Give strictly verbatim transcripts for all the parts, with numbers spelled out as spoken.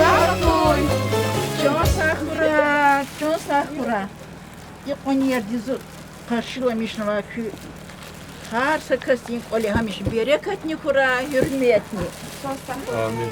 Рафуй! Чан сагъ хьурай, чан сагъ хьурай. И къванердиз къаршиламишнавай куь гьар са касдин кӀвале гьамиша берекатни хьурай, гьуьрметни. Амин.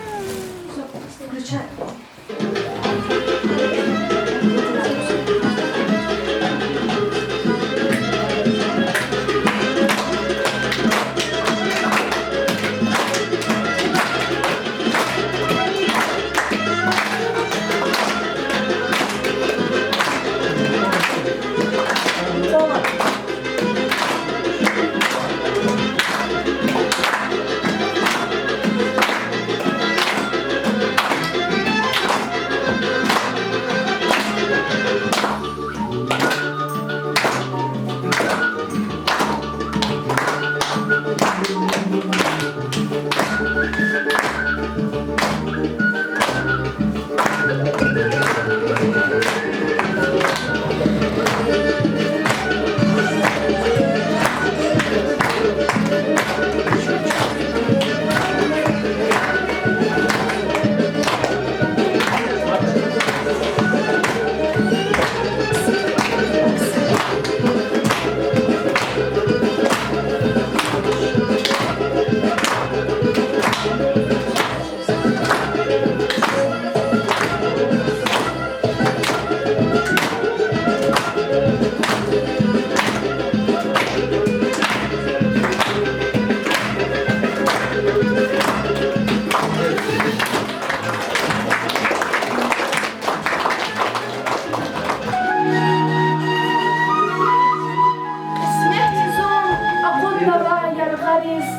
Кьисметди зун акъуднава яргъариз,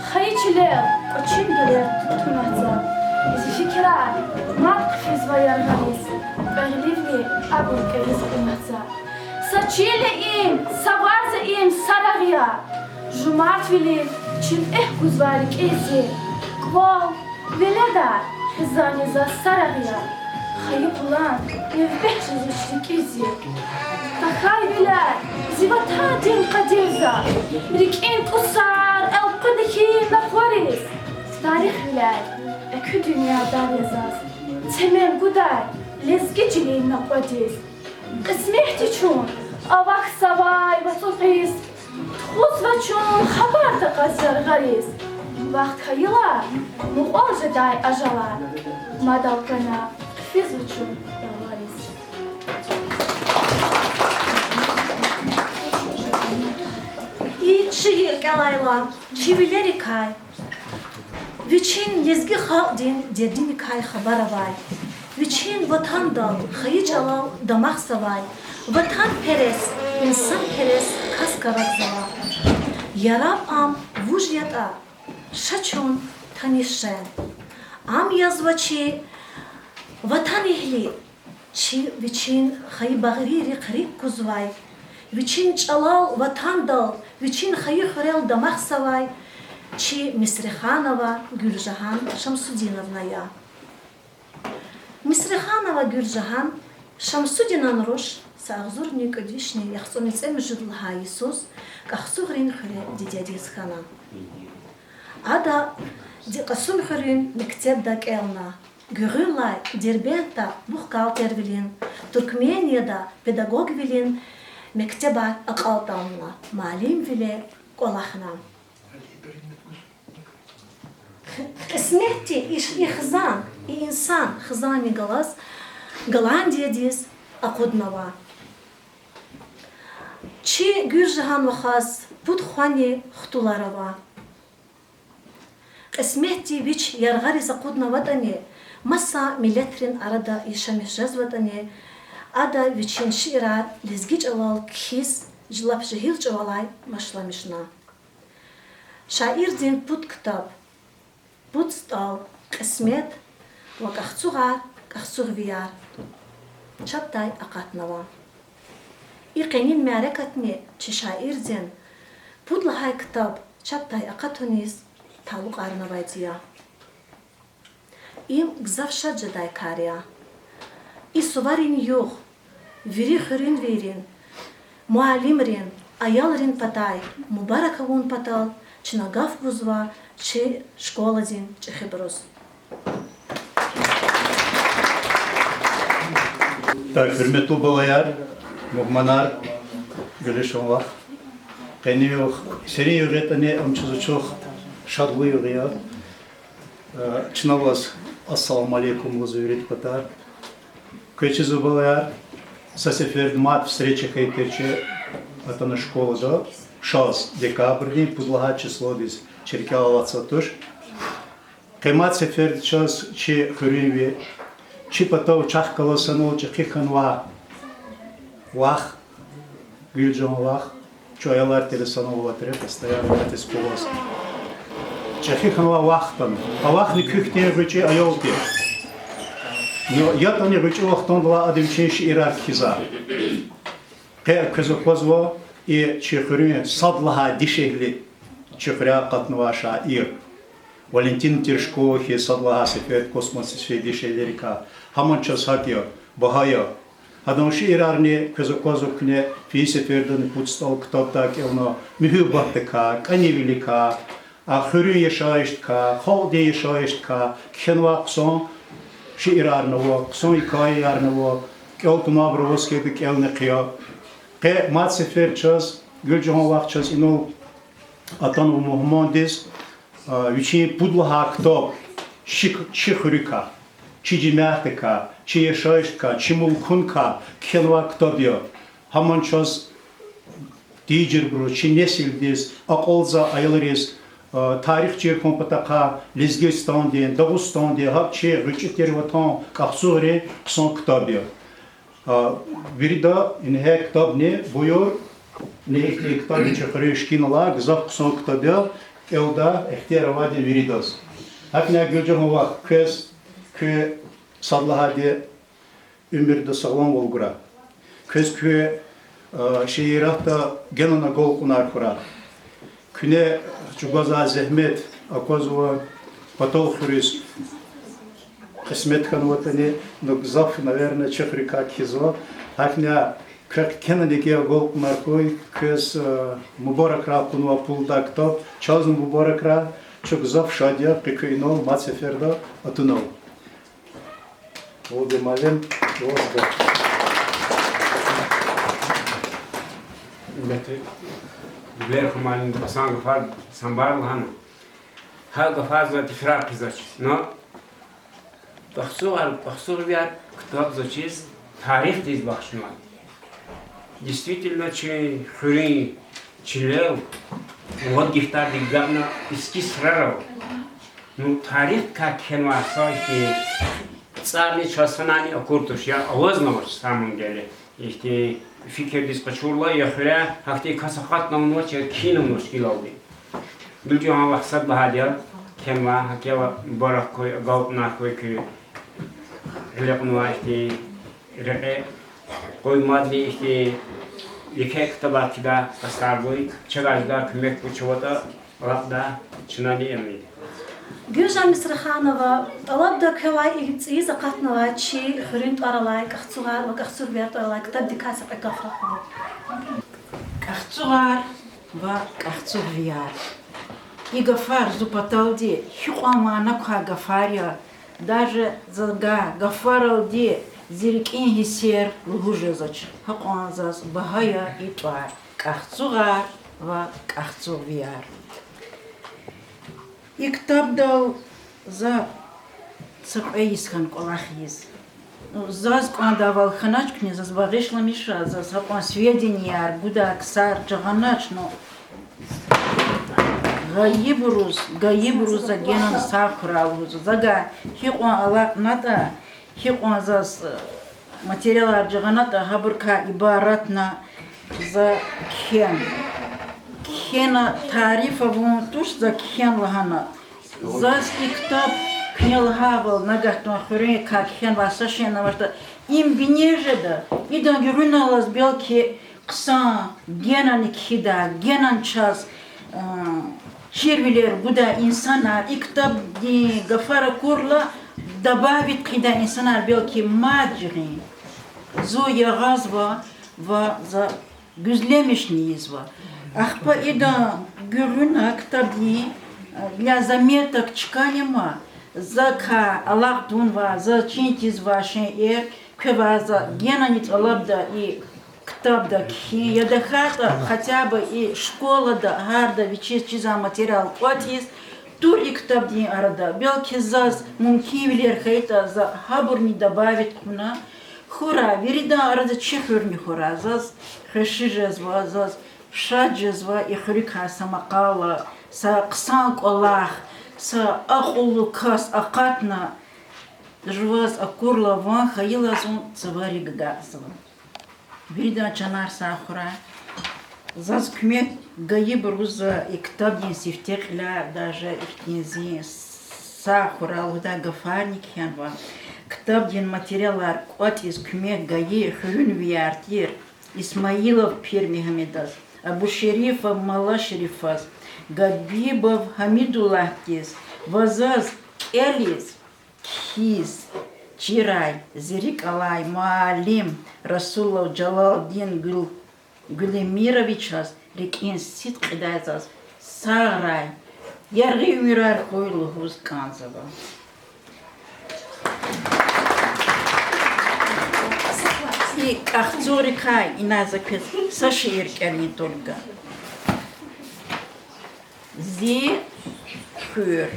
хайи чилел кӀвачин гелер тунватӀа. Зи фикирар мад хъфизва яргъариз, кьве гъиливни абур кӀевиз кьунватӀа. Са чил я им, са варз я им, са рагъ я. Жумартвилин чил экв гузвай рикӀиз зи. КӀвал, веледар, хизан я заз са рагъ я. Хайи къулан эвбех жезвач рикӀиз зи. Тахьайвиляй зи ватандин къадир заз, рикӀин тӀусар элкъведа хьи накъвариз. Тарихвиляй экуь дуьньядар я заз, темен гудай лезги чилин накъвадиз. Кьисметди чун авахьзавай вацӀукьиз, тухузва чун хабар такьаз яргъариз. Вахт хьайила мукьвал жедай ажалар, мадал къвена хъфизва чун яргъариз. И шиир кӀелайла, чи вилерикай, вичин лезги халкьдин дердиникай хабар авай, вичин ватандал, хайи чӀалал дамахзавай ватанперес, инсанперес кас квахьзава. Яраб ам вуж ятӀа, ша чун таниш жен. Ам язва чи ватанэгьли, чи вичин хайи багърийрихъ рикӀ кузвай, вичин чӀалал, ватандал, вичин хайи хуьрел дамахзавай чи Мисриханова Гуьлжагьан Шамсудиновна я. Мисриханова Гуьлжагьан Шамсудинан руш са агъзурни кӀуьд вишни яхцӀурни цӀемуьжуьд лагьай йисуз КӀахцугърин хуьре дидедиз хьана. Ада Ди-, Кьасумхуьруьн мектебда кӀелна. Гуьгъуьнлай Дербентда бухгалтервилин, Туркменияда педагогвилин мектебар акьалтӀамна, муаллимвиле кӀвалахна. Кьисметди и хизан, и инсан хизанни галаз Голландиядиз акъуднава. Чи Гуьлжагьан вахаз пуд хвани хтулар ава. Кьисметди вич яргъариз акъуднаватӀани, маса миллетрин арада яшамиш жезватӀани, ада вичин шиирар лезги чӀалал кхьиз, лап жегьил чӀавалай башламишна. Шаирдин пуд ктаб: Пуд СтӀал, Кьисмет ва КӀахцугъар, КӀахцугъвияр чапдай акъатнава. И къенин мярекатни чи шаирдин пуд лагьай ктаб чапдай акъатуниз талукьарнавайди я. Им гзаф шад жедай кар я. И суварин югъ вири хуьруьнвийрин, муаллимрин, аялрин патай мубарак авун патал чна гаф гузва чи школадин чӀехибуруз. Так, гьуьрметлу балаяр, мугьманар, Гуьлуьшан вах. Къенин югъ серин югъ ятӀани, ам чаз ачух шадлу югъ я. Э, чна ваз ассаламу алейкум лугьузва вирида патар. Квез чизва, балаяр, са сеферда мад встреча хьайитӀа чи атана школада, шаз декабрдин пуд лагьай числодиз, чи рикӀел алатзавайди туш. Къе мад сеферда чаз чи хуьруьнви, чи патав чахъ галаз санал чӀехи хьанвай вах, Гуьлжан вах, чун аялар тир, санал алатри, постоянно атиз кӀвалаз. ЧӀехи хьанвай вах хтана. А вахни куь хьтин гъвечӀи аял тир. Ну, ятӀани гъвечӀи вахтундилай ада вичин шиирар кхьизва. Къе квез аквазва и чи хуьруьн сад лагьай дишегьли, чи хуьряй акъатнавай шаир Валентина Терешкова хьиз сад лагьай сеферда космосдиз фейи дишегьлийрикай. Гьамни чаз гьакӀ я, багьа я. Гьадан шиирарни квез аквазва, куьне фейи сефердани пуд стӀал ктабдай кӀелна, муьгьуьббатдикай, кӀанивиликай, а хуьруьн яшайишдикай, халкьдин яшайишдикай кхьенвай хъсан шиирарни ава, хъсан гьикаярни ава, кӀел тавунвайбур аваз хьайитӀа кӀелни хъия. Къе мад сефер чаз, Гуьлжан вах чаз инал атанва мугьмандиз, а, вичин пуд лагьай ктаб чи, чи хуьруькай, чи жемятдикай, чи яшайишдикай, чи мулкуникай кхьенвай ктаб я. Гьамни чаз тийижирбуруз, чи несилдиз, акьалтзавай аялриз, а, тарих чир хьун патахъай Лезгистандин, Дагъустандин, гьакӀ чи гъвечӀи тир ватан кӀахцугърин хъсан ктаб я. А, вирида ингье ктабни буюр, ни ихьтин ктабни чи хуьруьн шикилналай, гзаф хъсан ктаб я, кӀелдай ихтияр авайди виридаз. ГьакӀни Гуьлжан вах, квез куь сад лагьайди уьмуьрда сагъламвал гурай. Квез куь, а, шииратда генани агалкьунар хьурай. Куьне чӀугвазвай зегьмет аквазва патал хуьруьз къисмет хьанватӀани, ну, гзаф, наверное, чи хуьруькай кхьизва. ГьакӀни квехъ генани агалкьунар хьуй, квез, э, мубаракрай кьунва пулдай ктаб, чазни мубаракрай, чун гзаф шад я, къе куьн инал мад сеферда атунал. Валди муаллим, ваз гаф. Гьуьрметлу Гуьлерхун муаллимди хъсан гафар, самбар лагьана. Гьа гафар за тикрар хъийизвач. Но КӀахцугъар, кӀахцугъвияр ктаб заз чиз тарихдиз бахшнава. Действительно, чи хуьруьн чилел вад гектардик агакьна иски сурар ава. Ну, тарих как кхьенвай са ихьтин цӀарни чаз санани акур туш, я авазнавач, самом деле. Ихьтин фикирдиз къачурла, я хуьряй гьахьтин кас акъатнавунвач, я кхьинавунвач гилалди. Гуьлжан вах сад лагьайди я, кхьенвай, гьакӀ ава, мубарак хьуй, агалкьунар хьуй куь гъиле кьунвай ихьтин рекье. Къуй мадни ихьтин еке ктабар кхьидай къастар гуй, чавай жедай куьмек вуч аватӀа, алакьдай чнани эмин. Гуьлжан Мисраханова, тӀалабда квевай и цӀийиз акъатнавай чи хуьруьн тӀвар алай, КӀахцугъар ва КӀахцугъвияр тӀвар алай ктабдикай са кьве гаф рахун. КӀахцугъар ва КӀахцугъвияр. И гафар зи паталди гьикьван мана квай гафар я, даже за гьа гафаралди зи рикӀин гьиссер лугьуз жезвач, гьакьван заз багьа я и тӀвар, КӀахцугъар ва КӀахцугъвияр. И ктабдал за са кьве йис хьана кӀвалах ийиз. Ну, заз кӀандайвал хьанач куьне, заз багъишламиша, заз гьакьван сведенияр гудай ксар жагъанач, ну, гайибуруз, гайибуруз за генани сагъ хьурай лугьуз. За гьа гьикьван алакьнатӀа, гьикьван заз, э, материалар жагъанатӀа, гьабурукай ибаратна за кхьена. Кхьена, тариф авун туш, за кхьена лагьана. Заз и ктаб, куьне лагьайвал, нагагьдин хуьруьнвийрикай кхьенвай са шейни авачтӀа, им бине жеда, идан гуьгъуьналлаз белки хъсан, генани кхьидай, генани чаз, э, чирвилер гудай инсанар и ктабдин гафар акурла, Добавить хъийидай инсанар белки мад жагъин. Зун ягъазва ва за гуьзлемишни ийизва. Ахпа идан гуьгъуьна ктабдин, э, для заметок чка нема. Закай алакъ тунвай, заз чин тийизвай шейэр квевай, за генани тӀалабда и ктабда кхьин, я тахьайтӀа хотя бы и школада гьарда вичиз чизвай материал кӀватӀиз тур и ктабдин арада. Белки заз мумкинвилер хьайитӀа, за гьабурни добавить хъувуна. Хьурай, виридан арада чи хуьрни хьурай. Заз хвеши жезва, заз шад жезва и хуьруькай са макъала, са хъсан кӀвалах, са акьуллу кас акъатна, жуваз акурла ван хьайила зун цаварик агакьзава. Виридан чанар сагъ хьурай. Заз куьмек гайибуруз за и ктабдин сифте кьиляй, даже ихьтин зи сагъ хьурай лугьудай гафарни кхьенва. Ктабдин материалар кӀватӀиз куьмек гайи хуьруьнвияр тир Исмаилов Пирмегьамедаз, Абушерифов Малашерифаз, Габибов Гьамидуллагьдиз ва заз кӀелиз, кхьиз чирай зи рикӀ алай муаллим Расулов Жалалдин Гуьл-, Гуьлемировичаз рикӀин сидкьидай заз сагърай, яргъи уьмуьрар хьуй лугьуз кӀанзава. И кӀахцугърикай инай за квез са шиир кӀелин тӀалабда. Зи хуьр.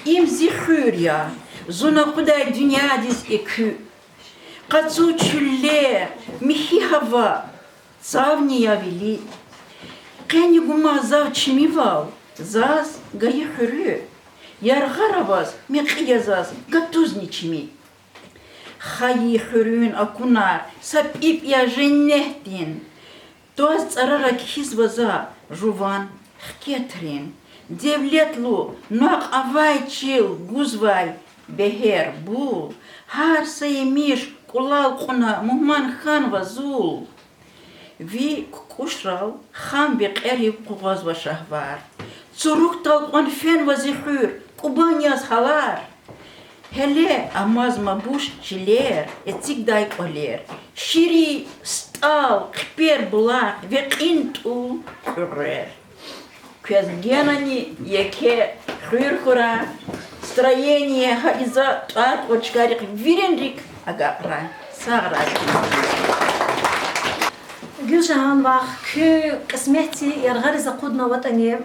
Им зи хуьр я, зун акъудай дуьньядиз экуь. Къацу чуьллер, михьи гьава, цавни я вили. Къени гумаз зав чимивал, заз гайи хуьруь. Яргъара аваз мекьи я заз, гатузни чими. Хайи хуьруьн акунар са пӀипӀ я женнетдин. Тваз цӀарара кхьизва за жуван хкетрин. Девлетлу накь авай чил гузвай бегьер бул, гьар са емиш кӀулал кьуна мугьман хьанва зул. Ви кукӀушрал хам векьерив къугъвазва шагьвар. Цуруктал кьван фенва зи хуьр, Кубань яз гьалар. Гьеле амазма буш чилер, эцигдай кӀвалер, ширин стӀал, хъипер булах, векьин тӀул, кьуьгъвер. Квез генани еке хуьр хьурай, строение, гьа и за тӀвар кьур чкайрихъ виринрик агакьрай. Сагърай. Гуьлжагьан вах, куь кьисметди яргъариз акъуднаватӀани,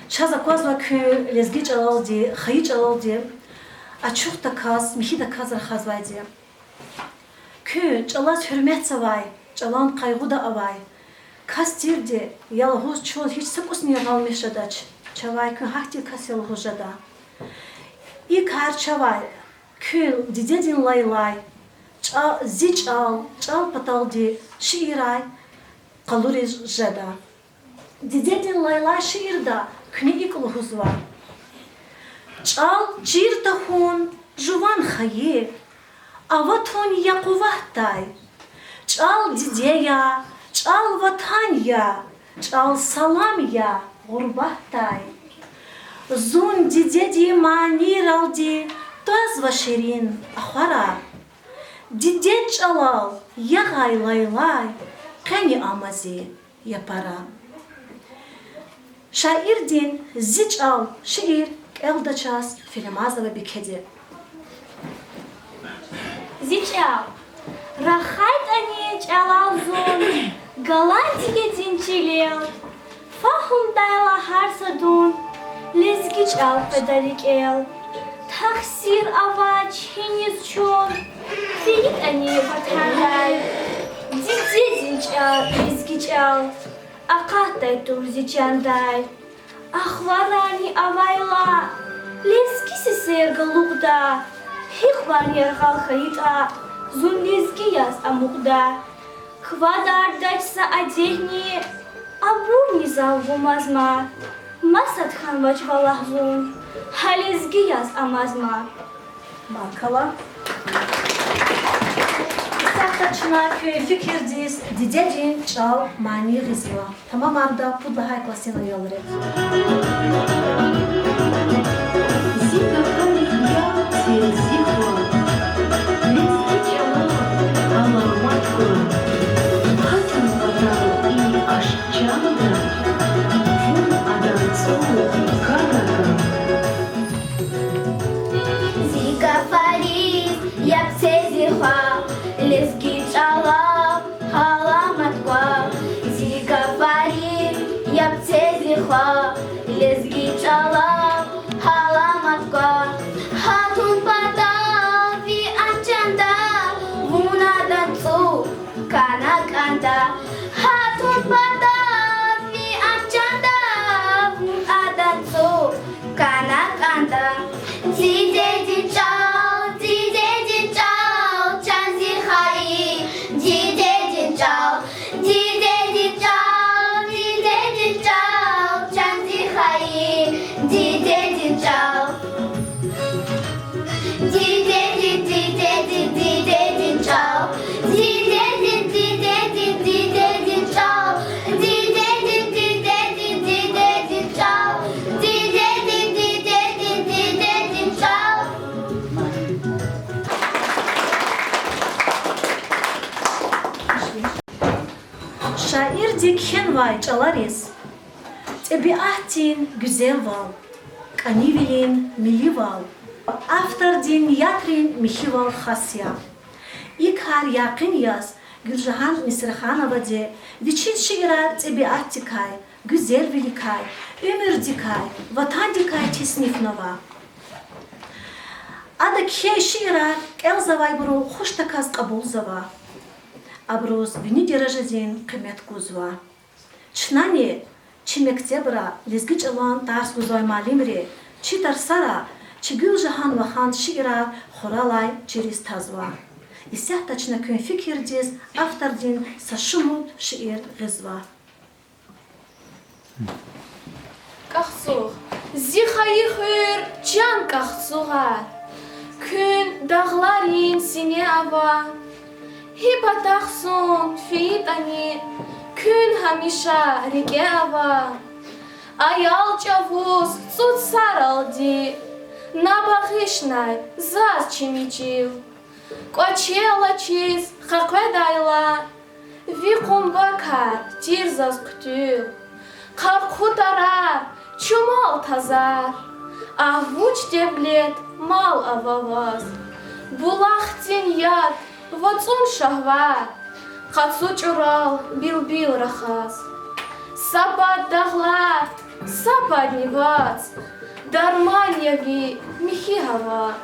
чаз аквазва куьн лезги чӀалалди, хайи чӀалалди ачухдаказ, михьидаказ рахазвайди. Куьн чӀалаз гьуьрметзавай, чӀалан къайгъуда авай кас тирди я лугьуз чун гьич са кӀусни яргъалмиш жедач. Чавай куьн гьахьтин кас я лугьуз жеда. И кар чавай куьн дидедин лайлай, чӀа-, Зи чӀал, чӀал паталди шиирай къалуриз жеда. Дидедин лайлай шиирда куьне икӀ лугьузва: чӀал чир тахьун жуван хайи, ава тун я къуватдай. ЧӀал диде я, чӀал ватан я, чӀал салам я гъурбатдай. Зун дидедин манийралди твазва ширин ахварар. Дидед чӀалал ягъай лайлай къени ама зи япара. Шаирдин Зи чӀал шиир кӀелда чаз Филимазова Бикеди. Зи чӀал. РахайтӀани чӀалал зун галай дидедин чилел, фагьумдайла гьар са дун лезги чӀал къведа рикӀел. Тахсир авач гьиниз чун, фейитӀани ватандай дидедин чӀал, лезги чӀал акъатдай тур зи чандай. Ахварарни авайла, лезги сесер галукьда, гьикьван яргъал хьайитӀа, зун лезги яз амукьда. Квадардач са адетни, абурни зав вумазма, масад хьанвач валлагь зун, гьа лезги яз амазма. Баркалла. Исятда чна куь фикирдиз дидедин чӀал мани гъизва. Тамамарда пуд лагьай классдин аялри. Зи гафарихъ Лезги чӀалал гьаламат ква, зи гафарин яб це, зи хва. Лезги чӀалал гьаламат ква, гьатун патав ви ам чанда, вун адан цӀу кана кӀанда. Гьатун патав ви ам чанда, вун адан цӀу кана кӀанда. Дидедин чӀал, дидедин чӀал, чан зи хайи, дидедин чӀал, дидедин чӀал, дидедин чӀал, чан зи хайи, дидедин чӀал. Дидедин, дидедин, дидедин чӀал. Дидедин, дидедин, дидедин чӀал. Дидедин, дидедин, дидедин чӀал. Дидедин, дидедин, дидедин чӀал. Шаирди кхьенвай чӀалариз тӀебиатдин гуьзелвал, кӀанивилин милливал, автордин ниятрин михьивал хас я. И кар якъин яз Гуьлжагьан Мисрахановади вичин шиирар тӀебиатдикай, гуьзелвиликай, уьмуьрдикай, ватандикай теснифнава. Ада кхьей шиирар кӀелзавайбуру хуш таказ кьабулзава. Абуруз вини дережадин къимет гузва. Чнани, чи мектебра лезги чӀалан тарс гузвай муаллимри чи тарсара чи Гуьлжагьан вахан шиирар хуралай чириз тазва. Исятда чна куьн фикирдиз автордин са шумуд шиир гъизва. КӀахцугъ. Зи хайи хуьр, чан КӀахцугъар, куьн дагъларин сине ава, гьи патахъ зун фейитӀани, куьн гьамиша рикӀе ава. Аял чӀавуз цӀуд саралди на багъишнай заз чи мичӀив. КӀвачел ачиз къекъведайла, ви къумбакар тир заз хъуьтуьл. Къаркъу тарар, чумал тазар, а вуч девлет, мал ава ваз? Булахдин яд ва цӀун шагьвар, къацу чӀурал билбил рахаз. Са пад дагълар, са падни вацӀ, дарман я ви михьи гьава.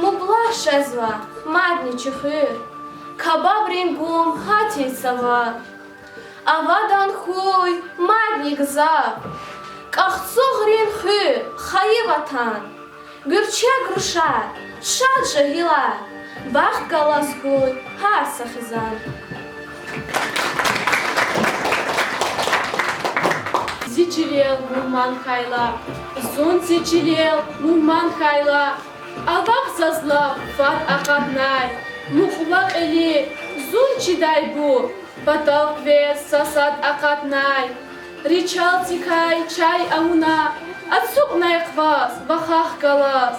Мублагь жезва мадни чи хуьр, кабабрин гум гьатин цава. Авадан хьуй мадни гзаф, КӀахцугърин хуьр, хайи ватан. Гуьрчег рушар, шад жегьилар, бахт галаз хьуй гьар са хизан. Зи чилел мугьман хьайла, зун зи чилел мугьман хьайла, а вахъ заз лап фад акъатнай, мукьва-кьили зун чидайбур, патав къвез са сад акъатнай. Ричалдикай чай авуна, ацукьнай хъваз вахахъ галаз.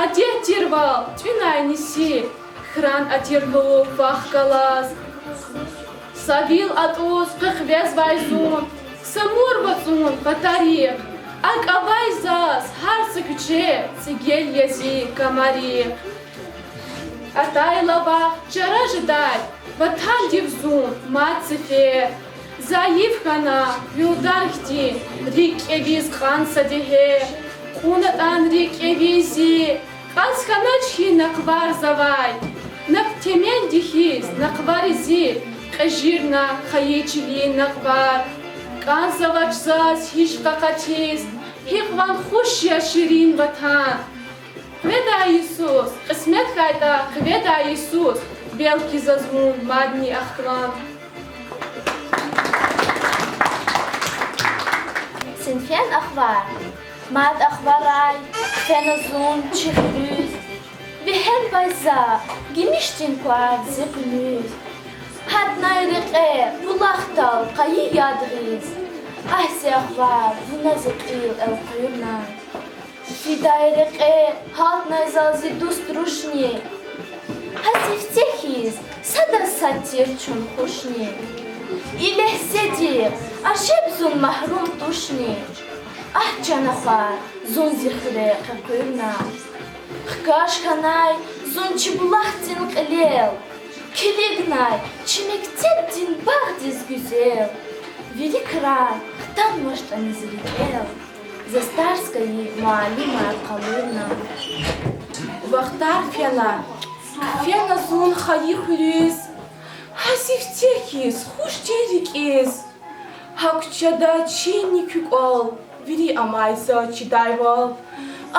Адет тирвал тӀуьнай нисиб, хьран атирлу вахъ галаз. Са вил атӀуз къекъвезвай зун, Самур вацӀун патарихъ, акӀ авай заз гьар са куьче цӀигел я зи камарихъ. Атайла вахт чара жедай, ватандив зун мад сефер. Зайиф хьана юлдахъди рикӀ кӀевиз кьан са дегьер, кьунатӀан рикӀ кӀевиз зи, кӀанз хьанач хьи накъвар завай. Накъв теменди хьиз накъвари зи, кьежирна хайи чилин накъвар. КӀанзавач заз гьич къакъатиз, гьикьван хуш я ширин ватан. Къведай йисуз, кьисмет хьайтӀа, къведай йисуз, белки заз вун мадни ахкван. Синфен ахвар. Мад ахварай хъфена зун чи хуьруьз, вегьенвай за гимишдин квар зи къуьнуьз. Гьатнай рекье булахдал къайи яд гъиз, агь, зи ахвар, вуна зи кьил элкъуьрна. Фидай рекье гьалтнай зал зи дуст рушни, гьа сифте хьиз садаз сад тир чун хушни. И легьзедихъ ашеб зун магьрум тушни. Агь, чан ахвар, зун зи хуьре къекъуьрна. Хкаж хьанай зун чи булахдин кьилел, Килигнай чи мектебдин багъдиз гуьзел, вири крар хтанмишда низ рикӀел, заз тарс гайи муаллимар къалурна. Вахтар фена, фена зун хайи хуьруьз, гьа сифте хьиз хуш тир рикӀиз. Гьа куьчеда чинни куь кӀвал, вири амай заз чидайвал.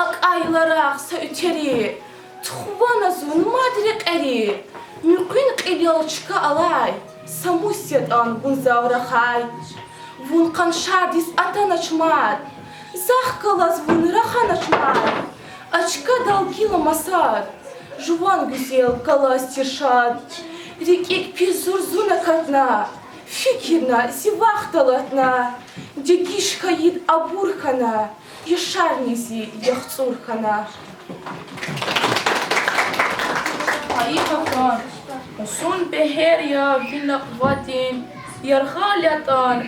АкӀайла рагъ са уьтери, тухвана зун мад рекьери. Муькъуьн кьилел чка алай, са мус ятӀан вун зав рахай. Вун къаншардиз атанач мад, захъ галаз вун раханач мад. А чкадал гила масад, жуван гуьзел галаз тир шад. РикӀик пис зурзун акатна, фикирна зи вахт алатна. Дегиш хьайид абур хьана, яшарни зи яхцӀур хьана. Гьа и гьакӀан зун бегьер я ви накьвадин, яргъал ятӀан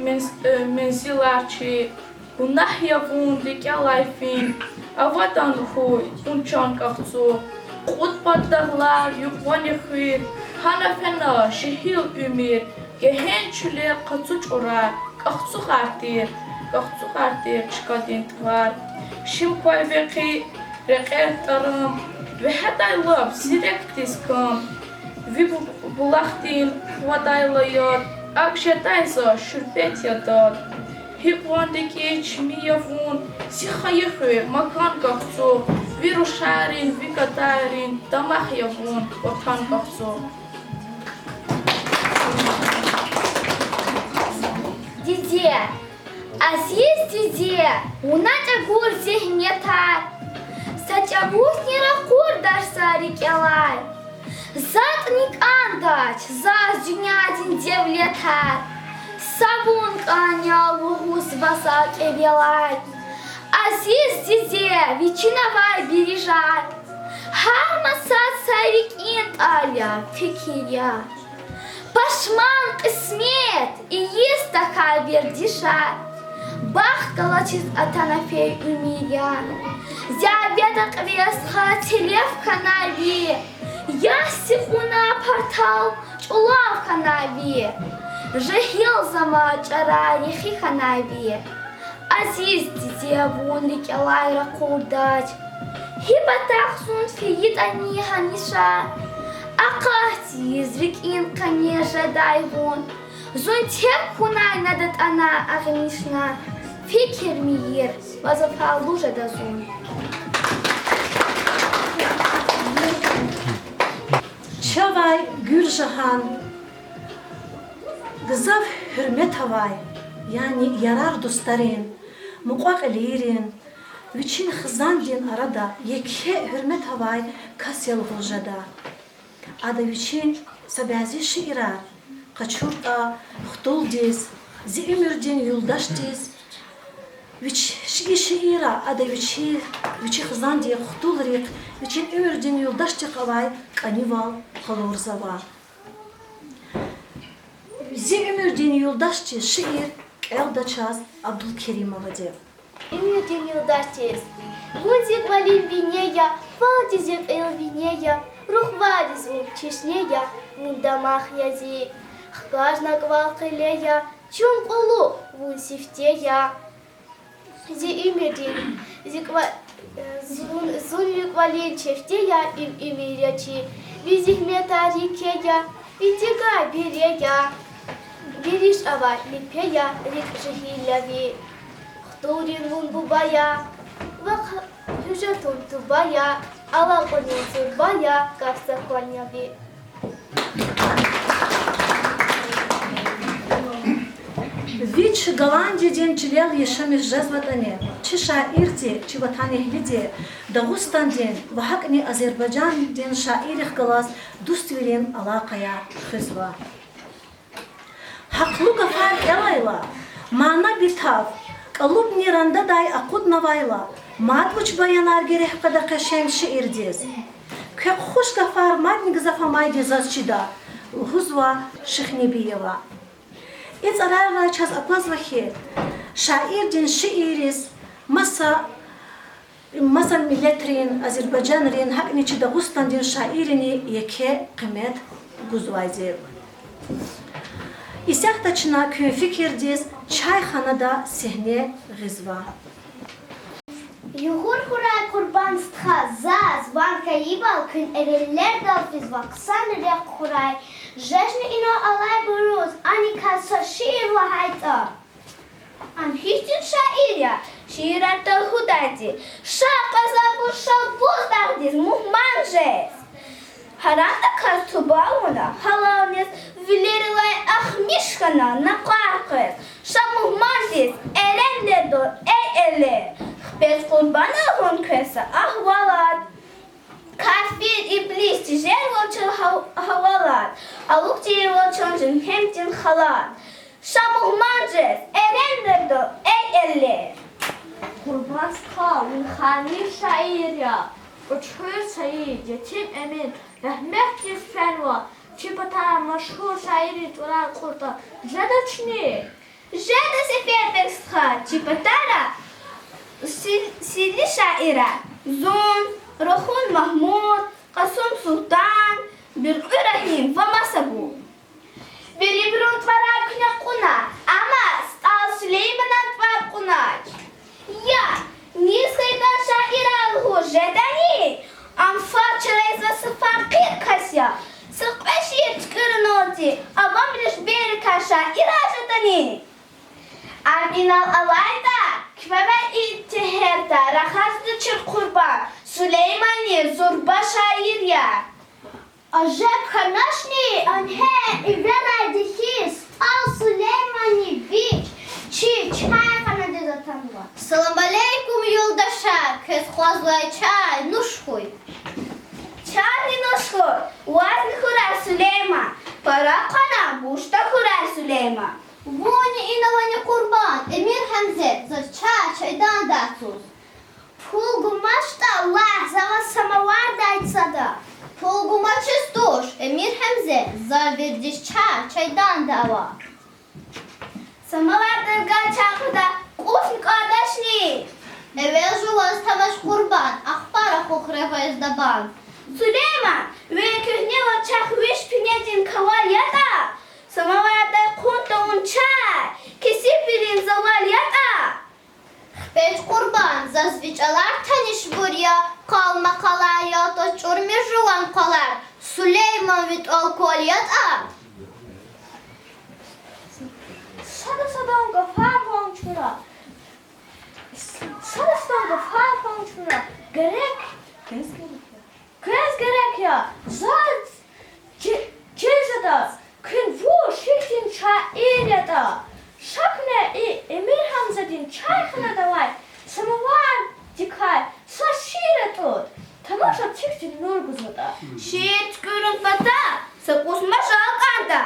менз-, э, мензилар чи. Гунагь я вун рикӀелай фин, авадан хьуй вун чан кӀахцу. Кьуд пад дагълар, юкьвани хуьр, гьана фена жегьил уьмуьр. Гегьенш чуьллер, къацу чӀурар, кӀахцугъар тир, кӀахцугъар тир чкадин тӀвар. Шим квай векъи рекьер тӀарам, вегьедай лап сирекдиз кам. Ви бу-, булахдин хвадайла яд, акӀ жедай заз шуьрбет я дад. ГьикӀ ван рикӀиз чими я вун, зи хайи хуьр, макан кахцу. Ви рушарин, ви гадайрин дамах я вун, ватан кахцу. Диде. Азиз диде, вуна чӀагур зегьметар, са чӀавузни ракъурдач за рикӀелай. ЗатӀни кӀандач заз дуьньядин девлетар, са вун кӀан я лугьузва за кӀевелай. Азиз диде, вичинавай бережар, гьар масад са рикӀин тӀал я, фикир я. Пашман кьисмет ийиз тахьай вердишар, бахт галачиз атана фей уьмуьр я. Зяведа кьве стха телеф хьанай ви, ясси кьуна партал чӀулав хьанай ви, жегьил заман чӀарар рехи хьанай ви. Азиз диде, вун рикӀелай ракъурдач, гьи патахъ зун фейитӀани гьамиша. Акъатиз рикӀин къене жедай вун, зун тек хьунай над атӀана агъмишна. Фикир мийир, ваз вафалу жеда зун. Чавай Гуьлжагьан гзаф гьуьрмет авай, яни ярар-дустарин, мукьва-кьилийрин, вичин хизандин арада еке гьуьрмет авай кас я лугьуз жеда. Ада вичин са бязи шиирар къачуртӀа хтулдиз, зи уьмуьрдин юлдашдиз, вич-, и шиирра ада вичи, вичи хизандин хтулрихъ, вичин уьмуьрдин юлдашдихъ авай кӀанивал къалурзава. Зи уьмуьрдин юлдашдиз шиир кӀелда чаз Абдулкеримовади. Уьмуьрдин юлдашдиз. Вун зи кӀвалин бине я, фалдиз зи кьил вине я, рухвадиз вун чешне я, вун дамах я зи, хкажна кӀвал-къиле я, чун кьулухъ вун сифте я. Зи уьмуьрдин, зи кӀва-, зун, зун ви кӀвалин чешне я, им уьмуьр я чи, ви зегьметар еке я, ви тӀегай бере я. Бериш авай лепе я, рикӀ жегьил я ви. Хтулрин вун буба я, вахъ гьуьжетун туба я, алакьунин зурба я, каф-закон я ви. Вич Голландиядин чилел яшамиш жезватӀани, чи шаирди, чи ватанэгьлиди Дагъустандин ва гьакӀни Азербайжандин шаиррихъ галаз дуствилин алакъаяр хуьзва. Гьахълу гафар кӀелайла, мана битав, кӀалубни рандадай акъуднавайла, мад вуч баянар герек къведа къе шем шиирдиз? Квехъ хуш гафар мадни гзаф амайди заз чида, лугьузва Шихнебиева. И цӀарарай чаз аквазва хьи, шаирдин шиирриз маса Маса миллетрин, азербайжанрин, гьакӀни чи Дагъустандин шаиррини еке къимет гузвайди. Исятда чна куьн фикирдиз чайханада сегьне гъизва. Югъур хьурай, Къурбан стха, заз ван кайибал куьн эвеллердал физва, хъсан рехъ хьурай. Жедани инал алайбуруз аникай са шиир лагьайтӀа. Ам гьихьтин шаир я, шиирар талгьудайди, ша кьве залбур Шалбуз дагъдиз мугьман жез. Гьарамдаказ туба авуна гьалалниз, вилерилай ахмиш хьана накъвар къвез, ша мугьмандиз Эренлердал, эй эллер. Хпеж Къурбанал вун квез са агьвалат. Кафир иблис тежервал чаз гьав-, гьавалат, алукӀ тийирвал чаз женнетдин халат. Ша мугьман жез Эренлердал, эй эллер. Къурбан стха, вун ханлу шаир я. КӀвачхуьр Саид, Етим Эмин рагьметдиз фенва, чи патай машгьур шаиррин тӀварар кьуртӀа, жедачни? Жеда, Сефербег стха, чи патара сил-, силли шаирар: зун, Рахун Магьмуд, Кьасум Султан, Буьркьуь Рагьим ва масабур. Вирибурун тӀварар куьне кьуна, амма СтӀал Сулейманан тӀвар кьунач. Я, низ хьайитӀа шаирар лугьуз жедани? Ам фад чарайиз са факъир кас я. Са кьве шиир туькӀуьрунвалди авам лишберикай шаирар жедани? Ам инал алайтӀа, квевай и тегьерда рахазвачир Къурбан, Сулейманни зурба шаир я. Ажеб хьаначни, ам гьа эверайди хьиз, СтӀал Сулейманни вич чи чайханадиз атанва. Салам алейкум, юлдашар, квез къвезвай чай нуш хьуй. Чайни нуш хьуй, вазни хьурай, Сулейман. Пара хъвана, гушда хьурай, Сулейман. Вунни инавани, Къурбан, Эмир Гьамзе, заз чай чайданда ацуз. Пул гумачтӀа, лагь, за ваз самовардай цада. Пул гумачиз туш, Эмир Гьамзе, за виридаз чай чайданда ава. Самоварда гайи чай кьада, кьусни кӀандачни? Эвел жуваз тамаш, Къурбан, ахпа рахух регъвез дабан. Сулейман, ви куьгьневал чахъ виш пинедин кавал ятӀа, самовардай хъун тавун чай кесибвилин завал ятӀа. Хпеж Къурбан, заз ви чӀалар танишбур я, къал-макъалар, ялтаз чӀурмир жуван къвалар, Сулейман, ви тӀвал квал ятӀа. Сада-садан гафар кван чна, сада-садан гафар кван чна, герек, квез герек я, заз чи-, чиз жеда, куьн вуж гьихьтин шаир ятӀа. Ша куьне и Эмир Гьамзадин чайханада авай самовардикай са шиир атӀуд, тамаша, чиг тир нур гузватӀа. Шиир туькӀуьрун патал са кӀус мажал кӀанда.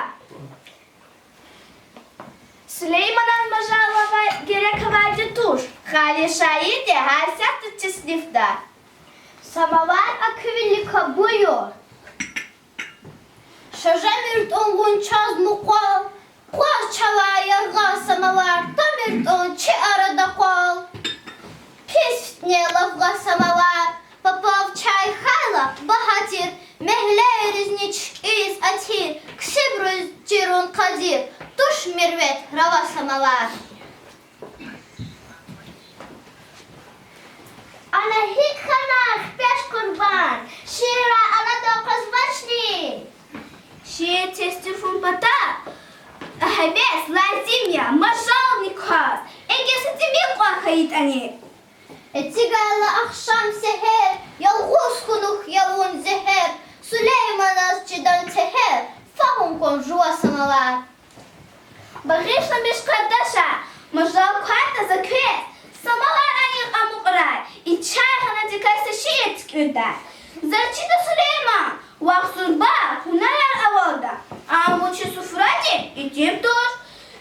Сулейманаз мажал авай герек авайди туш, хали шаирди гьар сятда теснифда. Самовар аквавилик буюр. Ша жемир тӀун вун чаз мукъвал, къваз чавай яргъа, самовар, тамир тӀун чи арада къвал. Пис фитне лавгъа, самовар, папав чай хьайла багьа тир, мегьлейризни чкӀиз атир, кесибриз чирун къадир, туш мирвет рава, самовар. Ана гьикӀ хьана, хпеж Къурбан, шиирар арадал къвезвачни? Шиир теснифун патал гьевес лазим я, мажални кваз, эгер са тӀимил кьван хьайитӀани. Эцигайла ахшам-сегьер, ялгъуз хьунухь я вун зегьер, Сулейманаз чидан тегьер, фагьум кван жува, самовар. Багъишламиш, къардашар, мажал квайтӀа за квез, самовар анихъ амукьрай, и чайханадикай са шиир туькӀуьрдай. Заз чида, Сулейман, вахт зурба, гьунарар авалда, ам вучиз суфрадин итим туш.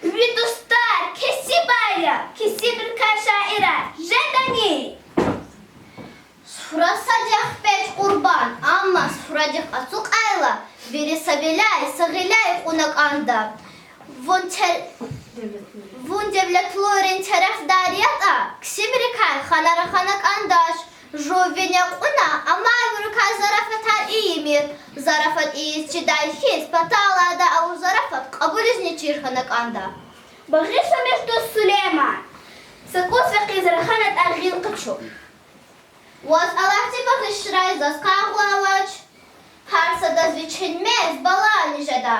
Ви дустар кесибар я, кесибрикай шаирар жедани? Суфра сад я, хпеж Къурбан, амма суфрадихъ ацукьайла, вири са виляй, са гъиляй кьуна кӀанда. Вун те-, вун девлетлуйрин терефдар ятӀа, кесибрикай хана-рахана кӀандач. Жув вине кьуна, амайбурукай зарафатар ийимир. Зарафат ийиз чидай хьиз, паталайда авур зарафат кьабулизни чир хьана кӀанда. Багъишламиш туш, Сулейман. Са кӀус векъиз раханатӀа гъил къачу. Ваз Аллагьди багъишрай, заз къайгъу авач. Гьар садаз вичин мез балайни жеда.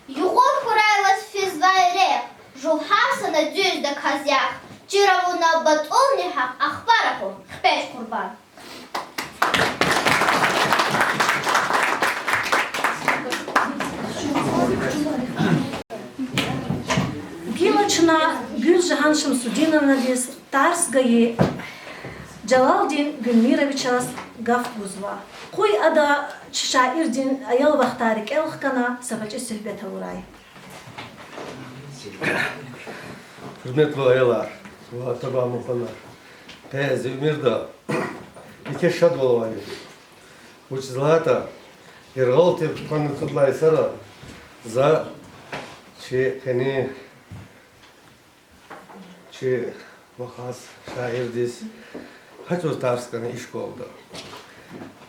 Югъур хьурай ваз физвай рехъ, жув гьар сана дуьздаказ ях. Чир авуна батӀулни гьахъ, ахпа рахух, хпеж, Къурбан. Гила чна Гуьлжагьан Шамсудиновнадиз тарс гайи Жалалдин Гуьлмировичаз гаф гузва. Къуй ада чи шаирдин аял вахтар рикӀел хкана са гъвечӀи суьгьбет авурай. Гьуьрметлу аялар ва табамукъанар, къе зи уьмуьрда еке шадвал авай. Вучиз лагьайтӀа, яргъал тир тухвана цӀуд лагьай йисара за чи къенин, чи вахаз, шаирдиз гьа чӀавуз тарс гана и школада.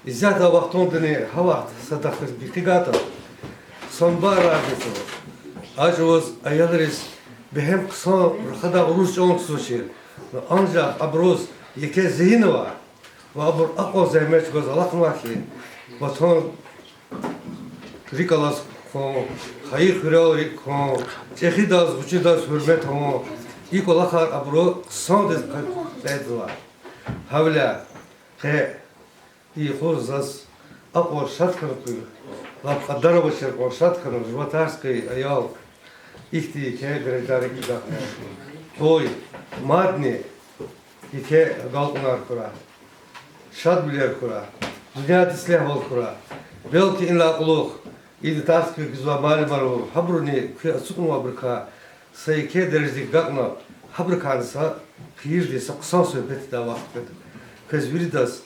Исятда вахтундани гьа вахт са тахьуз гекъигайтӀа, самбар рагъиса, а чӀавуз аялриз бегьем хъсан рахадай урус чӀал ксучир. Анжах абуруз еке зигьин ава, ва абур акьван зегьмет чӀугваз алахънава хьи, Ватан рикӀ алаз хьун, хайи хуьрел рикӀ хьун, чӀехидаз, гъвечӀидаз гьуьрмет авун, и кӀвалахар абуру хъсандиз къе-, къейдзава. Гьавиляй къе и юкъуз заз акьван шад хьана хьи, лап кьадар авачир кьван шад хьана, жува тарс гайи аял ихьтин еке дережадай рикӀ агакьна. Къуй мадни еке агалкьунар хьурай, шадвилер хьурай, дуьньядин ислягьвал хьурай. Белки инлай кьулухъ ида тарс куьн кхьизвай муаллимар авур, гьабуруни куь ацукьнавайбурукай са еке дережадик агакьна, гьабурукайни са хийирдин, са хъсан суьгьбет ийидай вахт къведа. Квез виридаз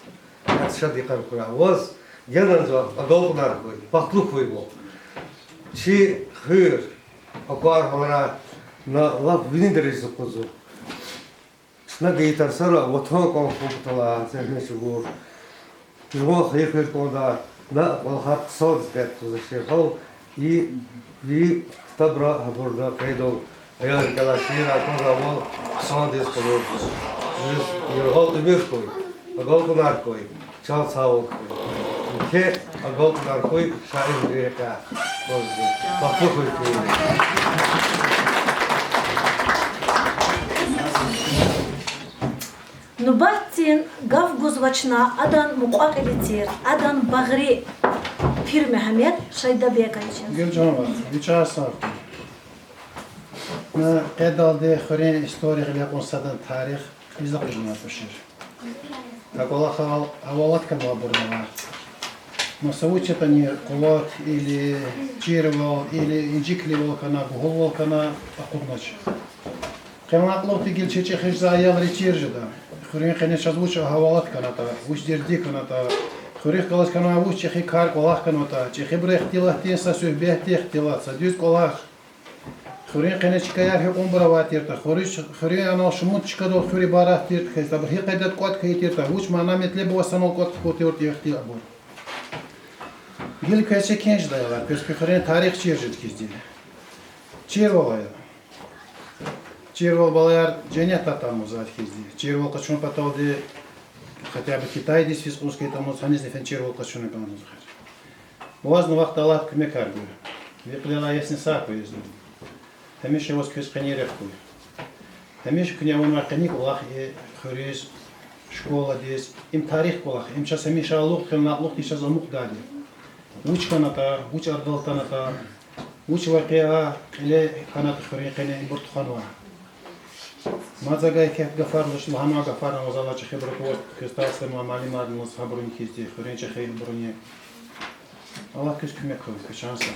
гьакӀ шад йикъар хьурай. Ваз генани агалкьунар хьуй, бахтлу хьуй вун. Чи хуьр, аквар-гьаларай на лап вини дережадиз акъудзава. Чна гайи тарсара Ватан кӀан хьун паталай зегьмет чӀугур, жуван хайи хуьр кӀандай, на кӀвалахар хъсандиз къейд тухузвачир. Гьал и ви ктабра гьабурда къейдал, аялрин рикӀелай шиирар кӀанзавайвал хъсандиз къалурзава. Вириз яргъал уьмуьр хьуй, агалкьунар хьуй, чан сагъвал хьуй. Еке агалкьунар хьуй шаирдин рекьяй. Бахтлу хьуй куьн. Нубатдин гаф гузва чна адан мукьва-кьили тир, адан багъри Пирмегьамед Шайдабековичаз. Гуьлжагьан вах, ви чан сагъ хьуй. На къедалди хуьруьн история гъиле кьун садан тарих кьилиз акъудна тушир. А кӀвалахал гьавалат хьанвайбурни ава. Маса вуч ятӀани къуват или чирвал, или инжиклувал хьана, гуьгьуьлвал хьана акъуднач. Къенлай кьулухъди гила чи чӀехи жезвай аялри чир жеда. Хуьруьн къене чаз вуч гьавалат хьанатӀа, вуч дерди хьанатӀа, хуьруьхъ галаз хьанвай вуч чӀехи кар-кӀвалах хьанатӀа, чӀехибурун ихтилатдин са суьгьбетдин ихтилат, са дуьз кӀвалах. Хуьруьн къене чкаяр гьикьванбур авай тиртӀа, хуьруьз, хуьруьн анал шумуд чкадал хуьр ибарат тиртӀа, квез абур гьи къайдада кӀватӀ хьайи тиртӀа, вуч мана-метлеб авай санал кӀватӀ хьайи тиртӀа ихтилатбур. Гила квез чир кхьенвайди я, квез куь хуьруьн тарих чир жеда хьизди. Чирвал ая. Чирвал, балаяр, женнет атанмазва хьизди. Чирвал къачун паталди хотя бы Китайдиз физ кьунваз хьайитӀа, амма гьаниз фена чирвал къачуна кӀанзава. Вазни вахъ Аллагьди куьмекар гуй. Ви кьилелай иесни сагъ хьуй. Гьамиша ваз квез къенин рехъ хьуй. Гьамиша куьне авунвай къени кӀвалах и хуьруьз, школадиз, им тарих кӀвалах, им чаз гьамиша алукӀ хьана, алукӀди чаз амукьдайди. Вуч хьанатӀа, вуч ардал атанатӀа, вуч вакъиа кьиле хьанатӀа хуьруьн къене, ибур тухванвай. Мад за гайи кеф гафар лугьуз, лагьанвай гафарни ава, за лагьай чӀехибуру кваз квез тарс ганвай муаллимарни, гьабуруни хьизди, хуьруьн чӀехибуруни. Аллагьди квез куьмек хьуй, квез чан сагъ.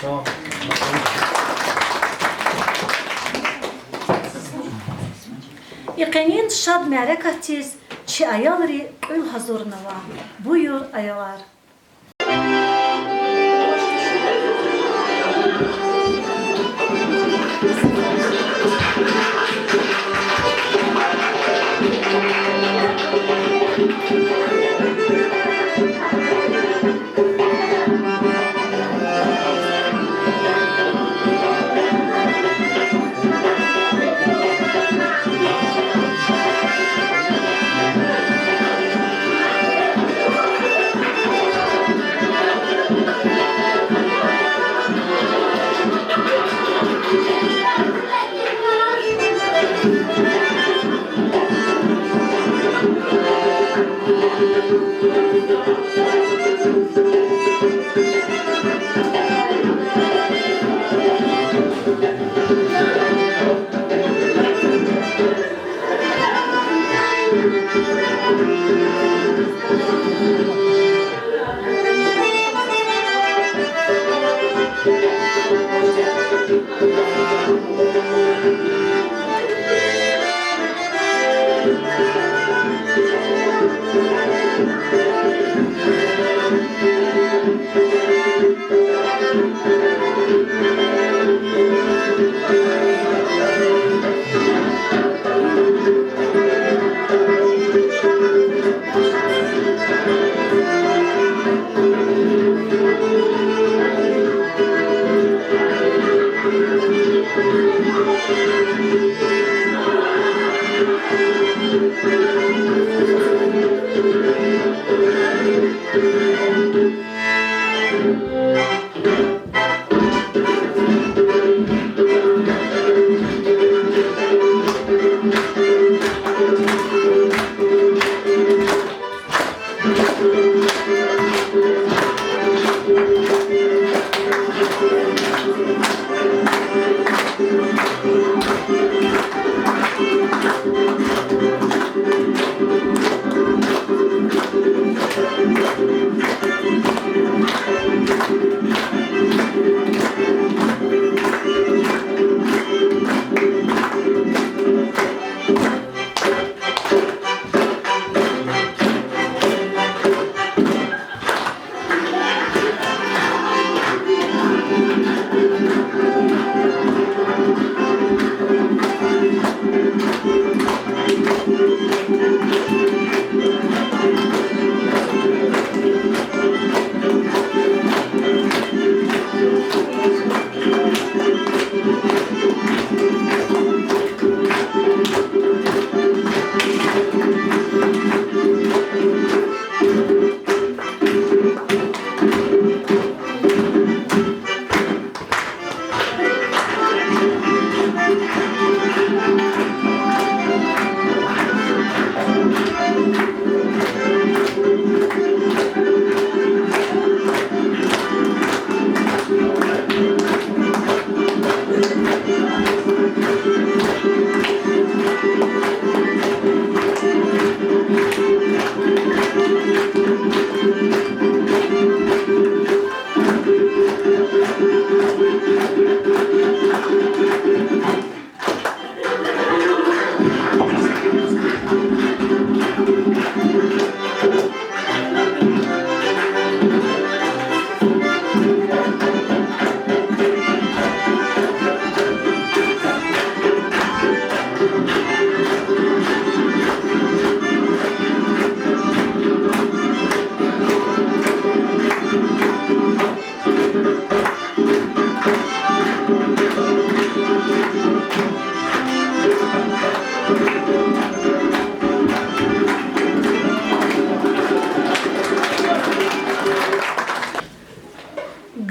Салам. И къенин шад мярекатдиз чи аялри кьуьл гьазурнава. Буюр, аялар.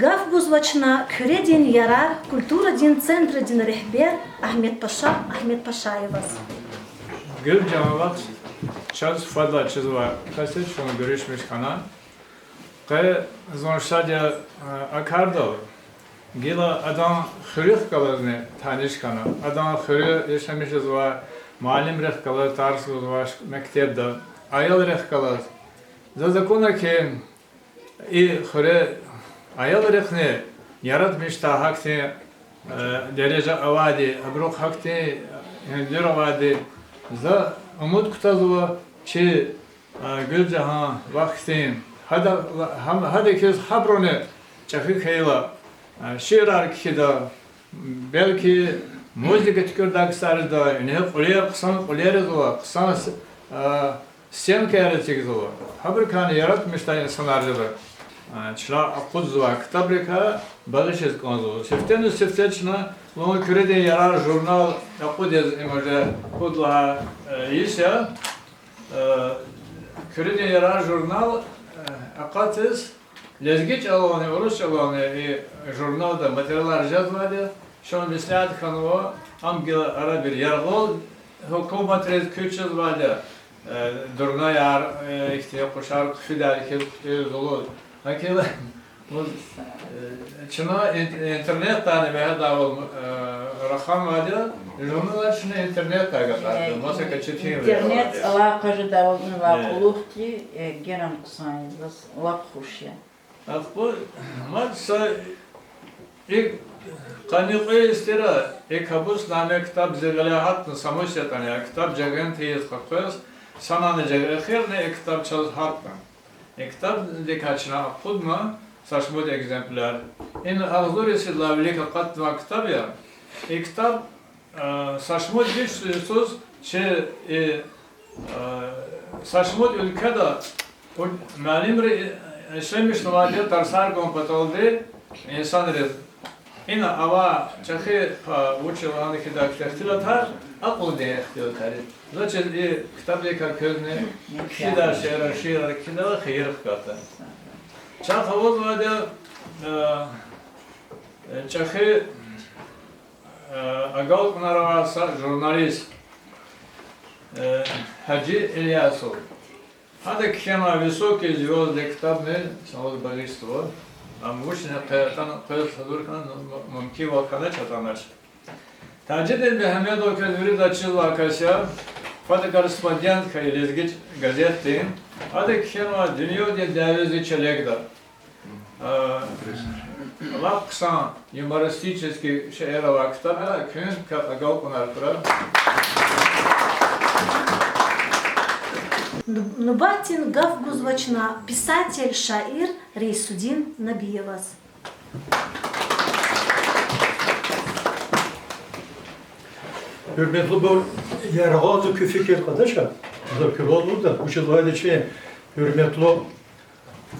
Гаф гузва чна Куьредин ярар культурадин центрдин регьбер Агьмедпаша Агьмедпашаеваз. Гуьлжагьан вахт чаз фадлай чизвай кас я, чун гуьруьшмиш хьана. Къе зун шад я а кардал, гила адан хуьруьхъ галазни таниш хьана, адан хуьре яшамиш жезвай муаллимрихъ галаз, тарс гузвай мектебда, аялрихъ галаз. Заз акуна хьи, и хуьре аялрихъни яратмишдай гьахьтин дережа авайди, абурухъ гьахьтин гьуьнуьр авайди. За умуд кутазва чи Гуьлжагьан вахтунда, гьада, гьам, гьада хьиз гьабуруни чӀехи хьайила, шиирар кхьида, белки музыка туькӀуьрдай ксариз жеда, ингье кьуьлер, хъсан кьуьлер ийизва, хъсан с-, стенкаяр эцигзава. Гьабурукайни яратмишдай инсанар жеда. Чна акъудзавай ктабрикай багъишиз кӀанзава. Сифтени-сифте чна вун Куьредин ярар журнал акъудиз, им уже пуд лагьай йис я. Куьредин ярар журнал акъатиз, лезги чӀалални, урус чӀалални и журналда материалар жезвайди я, чун меслят хьанва, ам гила арабир яргъал гьукуматриз куьч жезвайди я. Э, дурнаяр, э, ихьтин къушар хъфидай хьиз, э, зулуз. Гьакӏ хьиз, э, чна ин-, интернетдани вегьедайвал, э, раханвайди я, журналар чна интернетдай агакьарда, масакай четин вегьедайвал. Интернет алакъа жедайвал ина, э, кьулухъди, э, генани хъсан я, заз лап хуш я. Ахпа мад са и къанни кьве йис тир, и Кабуснаме ктаб зи гъиле гьатна, са мус ятӏани, а ктаб жагъин тийиз къекъвез, санани жагъи, эхирни и ктаб чаз гьатна. И ктабдикай чна акъудна са шумуд экземпляр. Ина агъзур йисудлай вилик акъатнавай ктаб я. И ктаб, э, са шумуд виш йисуз чи, и, э, са шумуд уьлкведа у-, муаллимри ишлемишнавайди я тарсар гун паталди инсанриз. Ина авай чӏехи, а, вуч лагьана хьидайвал ихтилатар, акьулдин ихтилатар я. Заз чиз и ктабдикай квезни кхьидай шейэрар, шиирар кхьидайла хийир хкатда. Чахъ авазвайди я, э, э, чӏехи, э, агалкьунар авай са журналист, э, Гьажи Ильясов. Гьада кхьенвай Высокие звёзды ктабни са лугьуз багъишзава. Ам вучни къе-, атана къвез гьазур хьана, ну, м-, мумкинвал хьанач, атанач. Тажидин Мегьамедов квез вирида чизвай кас я, фотокорреспондент хьайи Лезги газетдин. Ада кхьенвай Дуьньядин дяве зи челегда. А, лап хъсан юмористический шейэр авай ктаб я, куьн квекай агалкьунар хьурай. Нубатдин гаф гузва чна писатель-шаир Рейсудин Набиеваз. Гьуьрметлубур, яргъал за куь фикир кьадач, за куь валуда, вучиз лагьайтӏа чи гьуьрметлу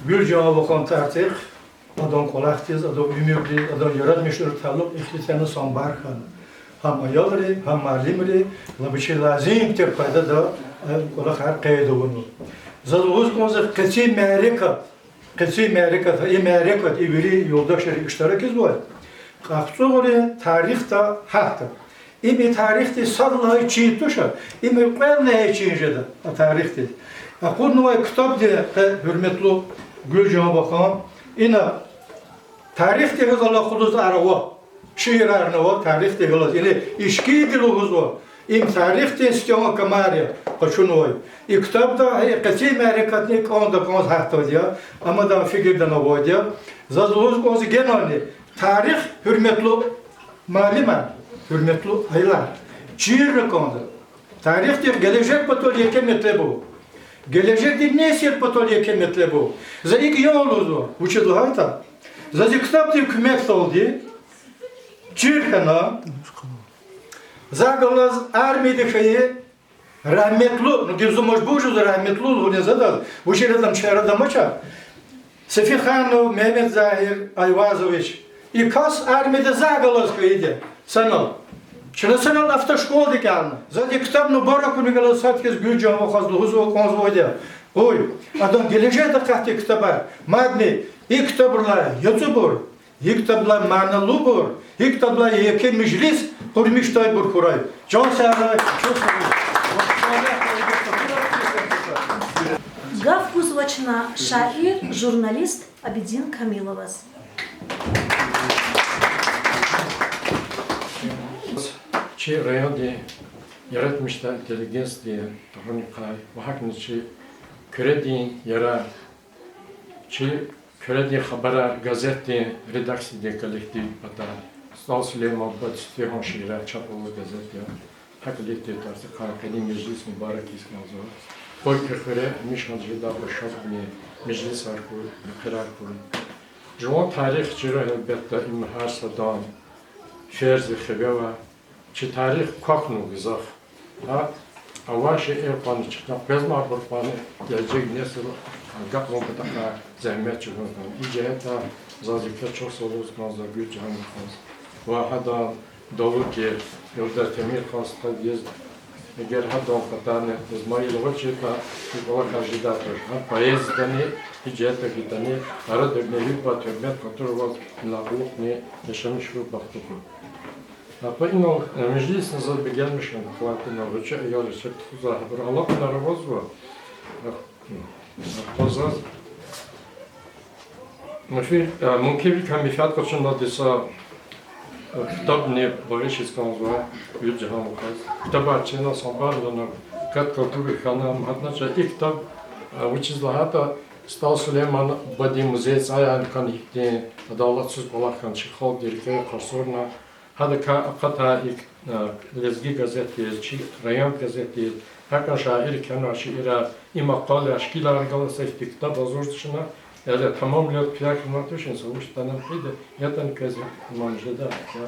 Гуьлжан вахан тӏварцӏихъ, адан кӏвалахдиз, адан уьмуьрдиз, адан яратмишунриз талукь ихтилатарни самбар хьана. Гьам аялри, гьам муаллимри, лап чи лазим тир къайдада, э, кӏвалахар къейд авунва. Заз лугьуз кӏанзава къенин мярекат, къенин мярекат, и мярекат, и вири юлдашри иштиракзавай кьахцӏурин тарихда гьатда. Им и тарихдин сад лагьай чин туш, им кьвед лагьай чин жеда а тарихдиз. Акъуднавай ктабдин къе, гьуьрметлу Гуьлжан вахан, ина тарихдихъ галаз алакъалу тӏвар ава, шиирарни ава тарихдихъ галаз, яни Ичкириди лугьузва, им тарихдин сетеван камар я къачунвай. И ктабда гьа и къенин мярекатни кӏанда кӏанз гьатдайди я, амма адан фикирдани авайди я. Заз лугьуз кӏанзава генани, тарих, гьуьрметлу муаллимар, гьуьрметлу аялар, чирна кӏанда. Тарихдихъ гележег патал еке метлеб ава. Гележегдин несил патал еке метлеб ава. За икӏ я лугьузва, вучиз лагьайтӏа за зи ктабдин куьмекдалди чир хьана, захъ галаз армияда хьайи рагьметлу, ну, гила зун мажбур жезва рагьметлу лугьуз, за адаз, вучиз лагьайтӏа ам чи арада амач, Сефиханов Мегьамед-Загьир Айвазович. И кас армияда захъ галаз хьайиди я санал. Чна санал автошколадик кӏелна. Заз и ктаб мубарак авуна галаз сад хьиз Гуьлжан вахаз лугьузва кӏанзавайди я. Къуй, адан гележегда акъатдай ктабар. Мадни и ктабрилай яцӏубур, и ктабрилай маналубур, и ктабрилай еке межлис къурмишдайбур хьурай. Чан сагърай, чан сагърай. Гаф гузва чна шаир, журналист Абидин Камиловаз. Чи райондин яратмишдай интеллигенциядин тӏварунихъай ва гьакӏни чи Куьредин Ярар, чи Куьредин хабарар газетдин редакциядин коллектив патай СтӀал Сулейман Батистигьан шиирар чапла газет я. Гьа коллективдин тӏварцӏихъай къенин межлис мубарак ийиз кӏанзава. Къуй куь хуьре гьамиша жедай шадвилин межлисар хьуй, мехъерар хьуй. Жуван тарих чира, гьелбетда, им гьар садан ферз я, хиве ава. Чи тарих квахьнава гзаф. Гьа авай шейэр кьванни чна къвезмайбур кьванни, гележег несил агакьун патахъай зегьмет чӏугун кӏан. И жигьетдай заз еке чухсагъул лугьуз кӏанзава Гуьлжан вахаз ва гьадан далудин Илдар Темирханаз, стхадиз. Эгер гьадан патарни Измаил авачиртӏа, и кӏвалахар жедайди туш. Гьам поэзиядани, и жигьетдагъани, арадани виридаз гьуьрмет хатур аваз, инал кьулухъни яшамиш хьуй, бахтлу хьуй. Ахпа инал, э, межлисни заз бегенмишна, буквально гъвечӀи аял яз тухузвай гьабур алакьунар авазва. Ахпа заз мумкин, э, мумкин виликан менфят къачуналди са, э, ктабни багъишиз кӀанзава Гуьлжагьан вахаз. Ктабар чна самбар лана, кат калтури хьана, ам гьатнача и ктаб, э, вучиз лагьайтӀа СтӀал Сулейман бубадин музей цӀаяйни кӀан ихьтин, адалатсуз кӀвалах хьана чи халкьдин рикӀе къарсарна, гьадакай акъатай икӀ, э, Лезги газетдиз, чи райондин газетдиз, гьакӀан шаирри кхьенвай шиирар, и макъалаяр, шикилар галаз ихьтин ктаб гьазур тушна, яни тамамлур пияр хьанвай тушни са вуч тана хъийида, ятӀани квез тамам жеда, я.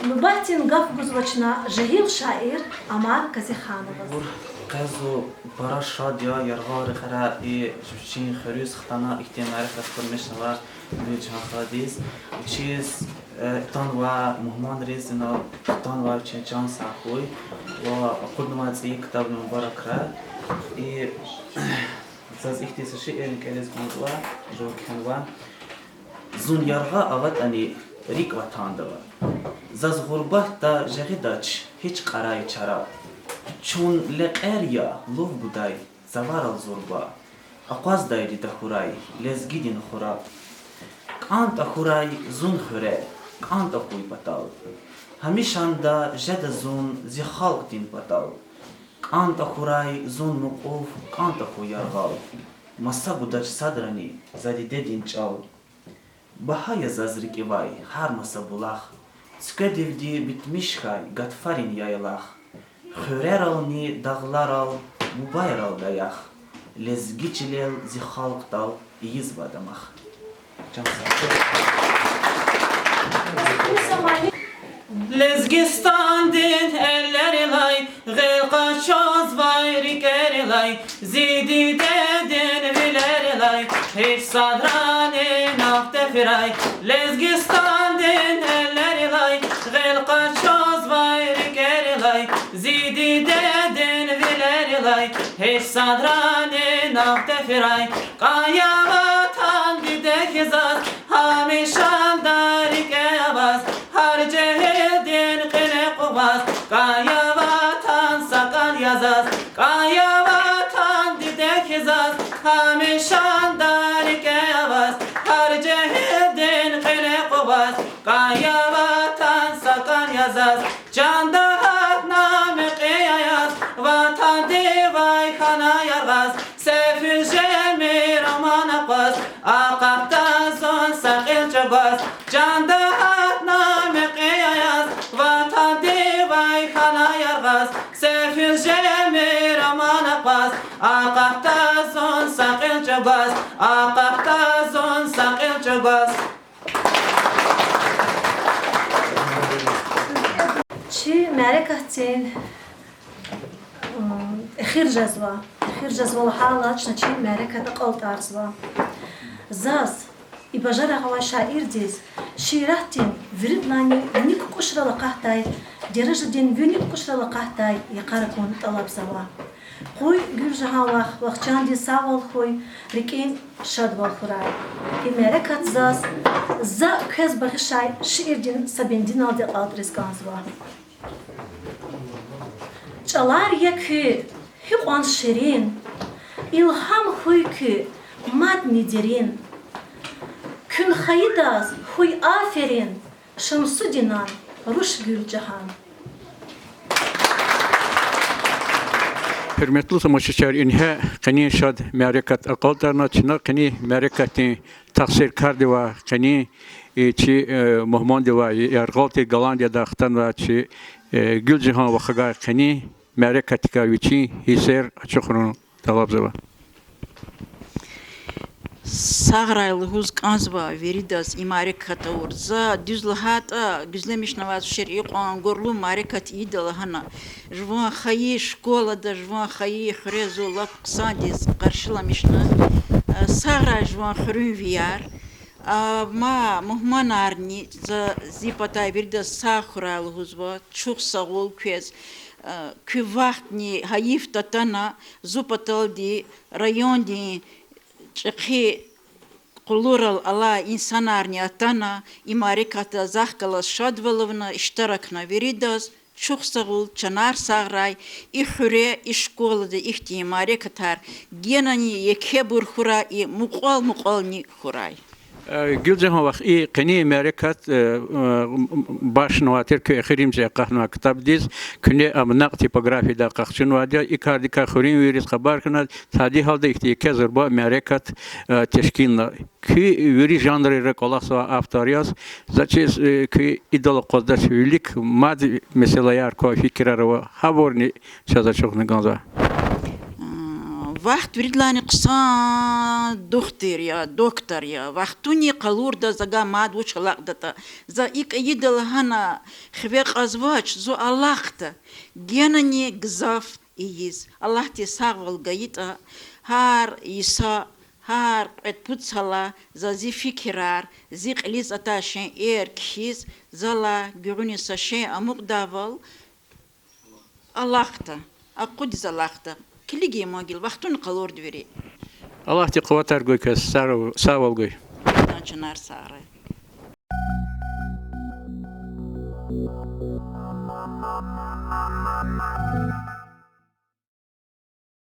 Нубатдин гаф гузва чна жегьил шаир Амар Казихановаз. Къе зун пара шад я, яргъал рекьера и вичин хуьруьз хтана ихьтин мярекат къурмишнаваз Гуьлжагьан халадиз. Вичиз, э, атанвай мугьманриз, инал атанвай вичин чан сагъ хьуй ва акъуднавай цӀийи ктабни мубаракрай. И заз ихьтин са шиирни кӀелиз кӀанзава, жув кхьенва. Зун яргъа аватӀани, рикӀ ватандава. Заз гъурбатда жагъидач гьич кьарай чара. Чун лекьер я лув гудай цаварал зурба, акъваздайди тахьурай лезгидин хура. КӀантӀа хьурай зун хуьре, кӀантӀа хьуй патал. Гьамишанда жеда зун зи халкьдин патал. КӀантӀа хьурай зун мукьув, кӀантӀа хьуй яргъал. Маса гудач садрани за дидедин чӀал. Багьа я заз рикӀивай гьар маса булах, цуькведивди битмиш хьай гатфарин яйлах. Хуьрерални дагъларал, бубайрал даях, лезги чилел зи халкьдал ийизва дамах. Чан сагъ. Лезгистандин эллерилай, гъил къачузвай рикӀерилай, зи дидедин вилерилай, гьич садрани накъв тефирай. Лезгистандин эллерилай, гъил къачузвай рикӀерилай, зи дидедин вилерилай, гьич садрани накъв тефирай. Кьан я ватан диде хьиз заз, гьамишанда рикӀе аваз, гьар жегьилдин кьиле къугъваз. Кьан я ватан са кӀан я заз, кьан я ватан диде хьиз заз, гьамишанда рикӀе аваз, гьар жегьилдин кьиле къугъваз. Кьан я ватан са кӀан я заз, чанда гьатна мекьи аяз, ватандивай хьана яргъаз, сефил жемир аман акъваз, акъатда зун са кьил чӀугваз. Чанда гьатна мекьи аяз, ватандивай хьана яргъаз, сефил жемир аман акъваз, акъатда зун са кьил чӀугваз, акъатда зун са кьил чӀугваз. Чи мярекатдин эхир жезва. Эхир жезва лагьайла, чна чи мярекат акьалтӀарзава. Заз, и бажарагъ авай шаирдиз, шииратдин виридалайни вини кукӀушрал акъатдай, дережадин вини кукӀушрал акъатдай йикъар акун тӀалабзава. Къуй Гуьлжагьан вах, вахчандин сагъвал хьуй, рикӀин шадвал хьурай. И мярекат заз за квез багъишай шиирдин са бендиналди акьалтӀариз кӀанзава. ЧӀалар я куь гьикьван ширин, илгьам хьуй куь мадни дерин. Куьн хайидаз хьуй аферин, Шамсудинан руш Гуьлжагьан. Гьуьрметлу тамашачияр, ингье къенин шад мярекат акьалтӀарна. Чна къенин мярекатдин тахсиркардивай, къенин, э, чи, э, мугьмандивай, яргъал тир галандин ядай хтанвай чи, э, Гуьлжагьан вахагай къенин мярекатдикай вичин гьиссер ачухарун тӀалабзава. Сагърай лугьуз кӀанзава виридаз и мярекат авур. За, дуьз лагьайтӀа, гуьзлемишнавай шей икьван гурлу мярекат ийида лагьана. Жуван хайи школада, жуван хайи хуьре зун лап хъсандиз къаршиламишна. Сагърай жуван хуьруьнвияр. Амма мугьманарни за зи патай виридаз сагъ хьурай лугьузва, чухсагъул квез. Куь вахтни гьайиф татана, зун паталди райондин чӀехи къулурал алай инсанарни атана, и мярекатда захъ галаз шадвал авуна, иштиракна виридаз. Чухсагъул, чанар сагърай, и хуьре, и школада ихьтин мярекатар генани екебур хьурай, и мукьвал-мукьвални хьурай. Э, Гуьлжагьан вах, и къенин мярекат, э, э, башнавай тир куь эхиримжи акъатнавай ктабдиз, куьне ам накь типографиядай къахчунвайди я, и кардикай хуьруьнвийриз хабар хьана, тади гьалда ихьтин еке зурба мярекат, э, тешкилна. Куьн вири жанрра кӀвалахзавай автор яз, заз чиз, э, куьн идал акъваздач, вилик мад месэлаяр квай, фикирар ава, гьабурни чаз ачухна кӀанзава. А, вахт виридалайни хъсан духтур я, доктор я. Вахтунин къалурда за гьа мад вуч алакьдатӀа. За икӀ ийида лагьана хиве кьазвач, зун алахъда. Генани гзаф ийиз. Аллагьди сагъвал гайитӀа, гьар йиса, гьар кьвед-пуд йисалай за зи фикирар, зи кьилиз атай шейэр кхьиз, залай гуьгъуьниз са шей амукьдайвал, алахъда, акъудиз алахъда. Килигин ман гила, вахтунин къалурда вири. Аллагьди къуватар гуй квез, сагъ-, сагъвал гуй. Чанар сагърай.